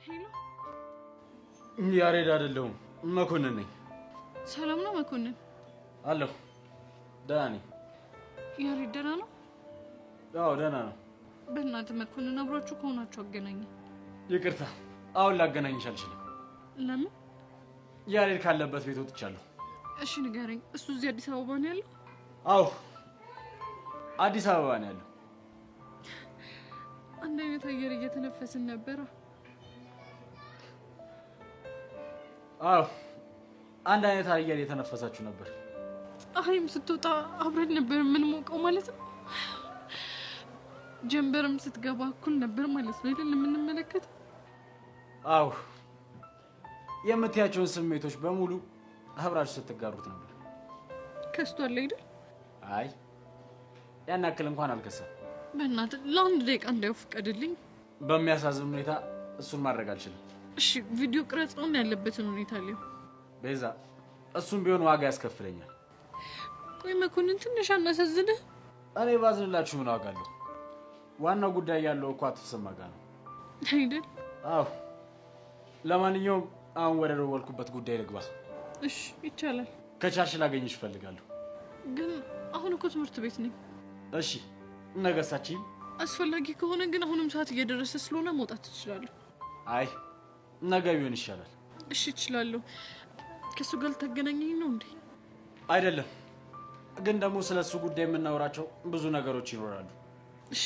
Hello፣ ያሬድ አይደለሁም፣ መኮንን ነኝ። ሰላም ነው መኮንን? አለሁ፣ ደህና ነኝ። ያሬድ ደህና ነው? አዎ ደህና ነው። በእናትህ መኮንን አብሯችሁ ከሆናችሁ አገናኝ። ይቅርታ፣ አሁን ላገናኝሽ አልችልም። ለምን? ያሬድ ካለበት ቤት ወጥቻለሁ። እሺ ንገረኝ፣ እሱ እዚህ አዲስ አበባ ነው ያለው? አዎ አዲስ አበባ ነው ያለው። አንድ አይነት አየር እየተነፈስን ነበረ። አዎ አንድ አይነት አየር እየተነፈሳችሁ ነበር። ፀሐይም ስትወጣ አብረን ነበር የምንሞቀው ማለት ነው። ጀንበርም ስትገባ እኩል ነበር ማለት ነው አይደል የምንመለከተው? አዎ የምትያቸውን ስሜቶች በሙሉ አብራችሁ ስትጋሩት ነበር። ከስቷል አይደል? አይ ያን ያክል እንኳን አልከሳም። በእናትህ ለአንድ ደቂቃ እንዳየው ፍቀድልኝ። በሚያሳዝን ሁኔታ እሱን ማድረግ አልችልም። እሺ ቪዲዮ ቅረጻውን ያለበትን ሁኔታ ሊሆን ቤዛ፣ እሱም ቢሆን ዋጋ ያስከፍለኛል። ቆይ መኮንን ትንሽ አናሳዝንህ? እኔ ባዝንላችሁ ምን ዋጋ አለው? ዋናው ጉዳይ ያለው እኮ አቶ ተሰማ ጋር ነው አይደል? አዎ። ለማንኛውም አሁን ወደ ደወልኩበት ጉዳይ ልግባ። እሺ ይቻላል። ከቻልሽ ላገኝሽ እፈልጋለሁ። ግን አሁን እኮ ትምህርት ቤት ነኝ። እሺ ነገሳችም። አስፈላጊ ከሆነ ግን አሁንም ሰዓት እየደረሰ ስለሆነ መውጣት ትችላለሁ። አይ ነገ ቢሆን ይሻላል። እሺ እችላለሁ። ከእሱ ጋር ልታገናኘኝ ነው እንዴ? አይደለም፣ ግን ደግሞ ስለ እሱ ጉዳይ የምናወራቸው ብዙ ነገሮች ይኖራሉ። እሺ።